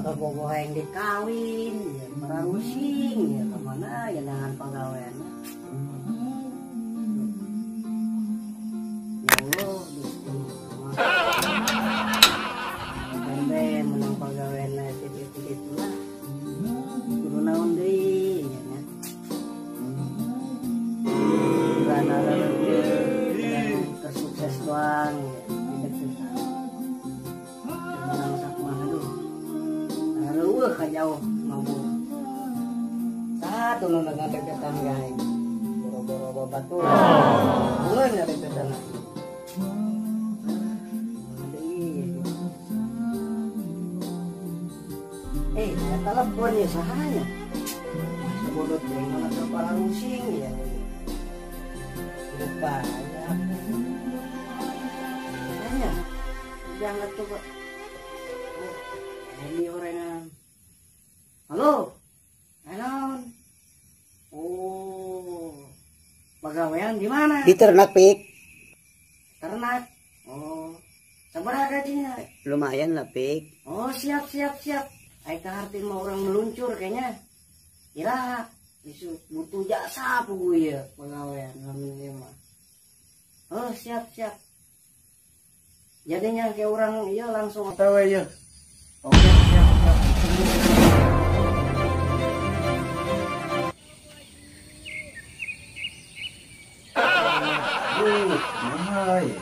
Kabogoh yang dikawin, ya merarusing, ya kemana ya dengan pegawaian. Ya Allah, sampai menang pegawaian itu lah. Kudu naon deui, ya. Bukan ada tersukses doang, ya. Tidak menang sakumaha aduh. Jauh mampu satu nonton deketan guys boro-boro batu bukan ada deketan. Telepon ya sahanya sebodot yang mana kepala rusing ya lupa ya hanya jangan coba. Oh, ini orangnya. Halo, halo. Oh, pegawaian di mana? Di ternak, Pik. Ternak. Oh, sabaraha gajinya? Lumayan lah, Pik. Oh, siap, siap, siap. Aika harti mau orang meluncur kayaknya. Kira, butuh jasa apa gue ya pegawaian namanya mah. Oh, siap, siap. Jadinya kayak orang iya langsung OTW ya. Oke, siap, siap. Mahal ya.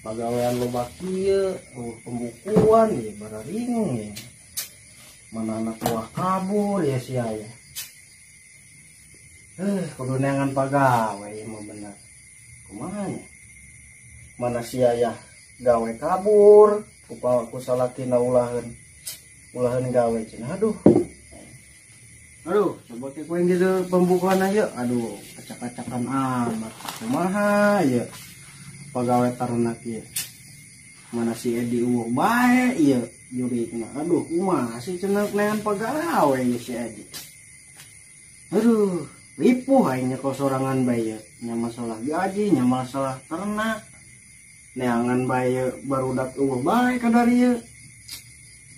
Pegawaian loba kieu, pembukuan ya, bararingung ya. Mana anak buah kabur ya sia ya. Kudu neangan pagawe ya mah bener. Kumaha nya? Mana sia ya gawe kabur, ku salakina ulaheun. Ulaheun gawe cenah aduh. Aduh, coba ke ku yang gitu pembukuan aja. Aduh, acak-acakan amat. Kumaha ya? Pegawai ternak ya. Mana si Edi uwuh bae ya jurikna. Aduh, kumaha sih cenah neangan pegawai ya si Edi. Aduh, ripuh aing nya sorangan bae ya. Nya masalah gaji, nya masalah ternak. Neangan bae barudak uwuh bae kadari ieu.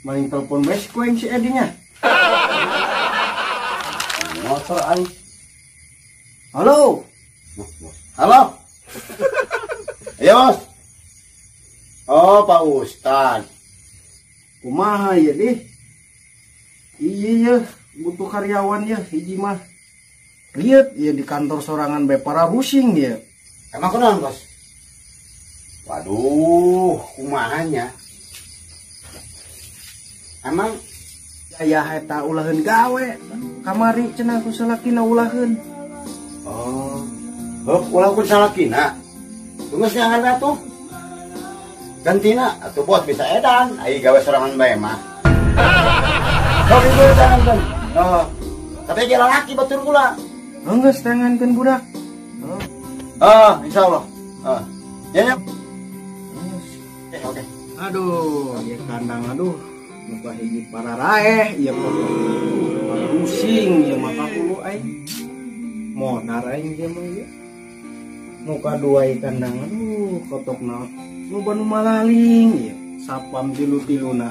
Maling telepon bae si kuing si Edi nya. Motor aing. Halo. Halo. Ayo, Bos. Oh, Pak Ustad. Kumaha ya deh? Iya ya, butuh karyawan ya hiji mah. Lihat ya di kantor sorangan bae para rusing ya. Emang kunaon, Bos? Waduh, kumahanya. Emang ya eta ulaheun gawe kamari cenah ku salakina ulaheun. Oh, heuh ulah ku salakina. Geus nyangan atuh. Gantina atuh bos bisa edan, ai gawe sorangan bae mah. Sok ieu tangankeun. Oh, tapi ge lalaki batur kula. Geus tangankeun budak. Oh, insyaallah. Oh. Ya ya. Oke. Aduh, ya kandang aduh. Muka hiji para raeh, ya para rusing, ya maka hulu aing. Modar aing dia mah ya. Muka dua kandang aduh kotokna loba nu malaling ya. Sapam tilu-tiluna.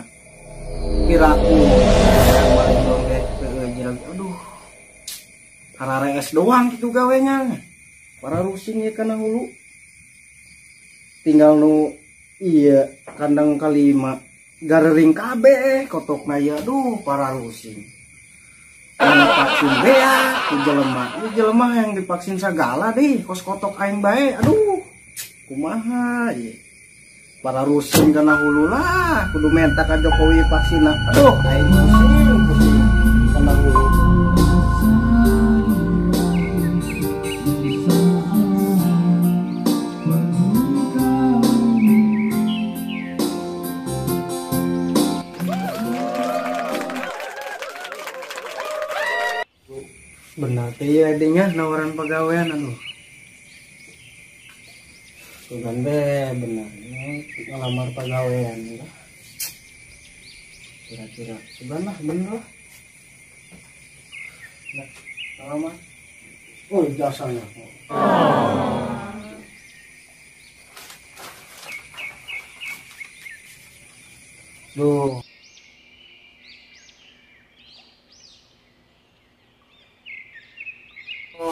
Piraku maling oge teu aduh. Para rees doang kitu gawenya. Para rusing ya kana hulu. Tinggal nu iya kandang kalima. Garering kabeh kotokna ya aduh para rusing. Mana vaksin bea ku jelema. Ieu jelema yang divaksin sagala deh kos kotok aing bae aduh. Kumaha ieu. Para rusing kana hulu lah kudu menta ka Jokowi vaksinna. Aduh aing pusing pusing kana hulu. Benar teh ya adanya nawaran pegawaian aduh. Sugan be benar ngelamar pegawaian ya. Kira-kira sugan lah bener lah. Nah, ngelamar. Oh, jasanya. Duh.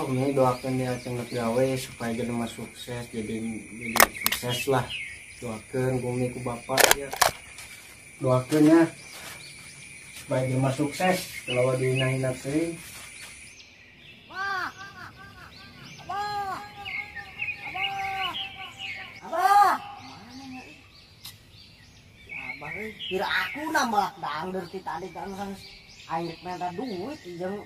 Oh, ini doakan dia cenget gawe supaya jelema sukses, jadi sukses lah. Doakan bumi ku bapak ya. Doakan ya supaya jelema sukses kalau dihina-hina teuing. Abah. Abah. Abah. Abah. Mana nya? Si Abah euy, kira aku nambah dangder ti tadi kan aing rek minta duit jeung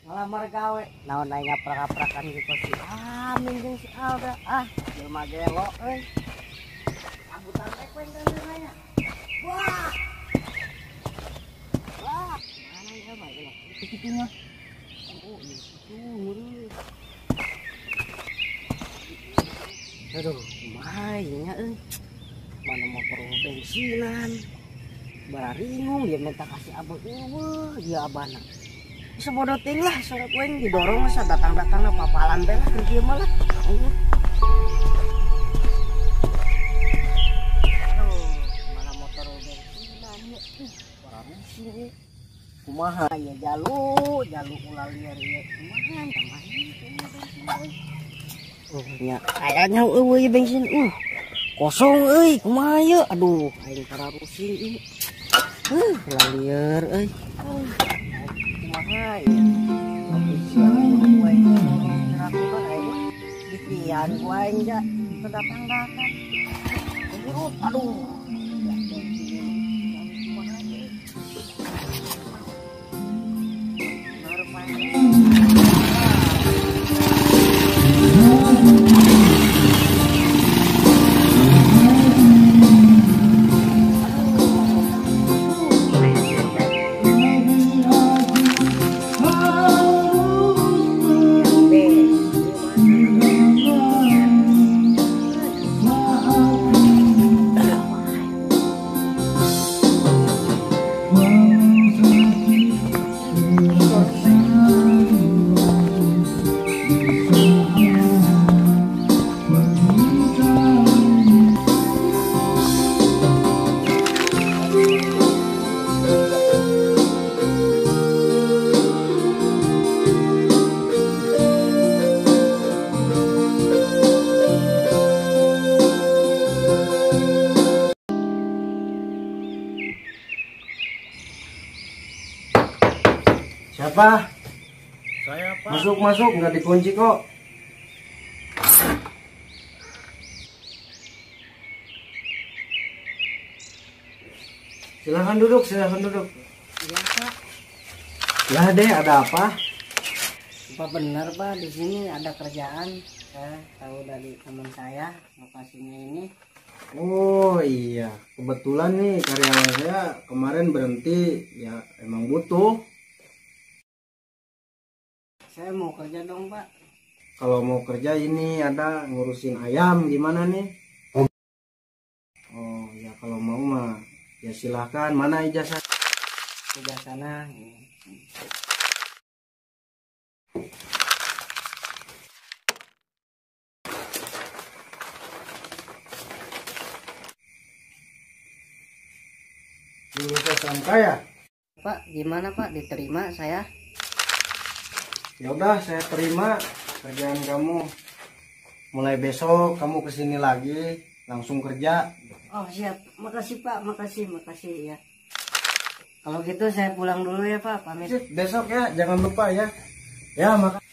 ngelamar gawe. Naon aing ngaprak-ngaprakan gitu si Amin jeung si Alda. Ah, jelema gelo euy. Rambutan rek we nya. Wah. Wah, mana ya mah gelo. Kitu mah. Oh, itu meureun. Aduh, kumaha nya euy. Mana motor bensinan. Bararingung dia minta kasih abah eueuh, dia abahna. Sebodoh ting lah, surat weng didorong masa datang-datang papalan teh lah kerja mah lah. Aduh, mana motor bensinan ya, bararusing ya. Kumaha ya jalu ulah liar ya. Kumaha tambahin bensin euy. Oh nya, kayaknya eueuh bensin kosong euy, kumaha ye? Aduh, aing pararusing ieu. Ulah liar euy. Kumaha ya? Dipian ku aing ja datang-datang. Aduh. Siapa? Saya, Pak. Masuk, nggak dikunci kok. Silahkan duduk, silahkan duduk. Iya, Pak. Ya deh, ada apa? Apa benar, Pak, di sini ada kerjaan? Saya tahu dari teman saya lokasinya ini. Oh iya, kebetulan nih karyawan saya kemarin berhenti, ya emang butuh. Saya mau kerja dong, Pak. Kalau mau kerja ini ada ngurusin ayam gimana nih? Oh ya kalau mau mah ya silahkan. Mana ijazah? Ijazah sana. Lulus SMK ya? Pak, gimana Pak? Diterima saya? Ya udah, saya terima kerjaan kamu. Mulai besok kamu kesini lagi, langsung kerja. Oh siap, makasih Pak, makasih ya. Kalau gitu saya pulang dulu ya Pak, pamit. Besok ya, jangan lupa ya. Ya makasih.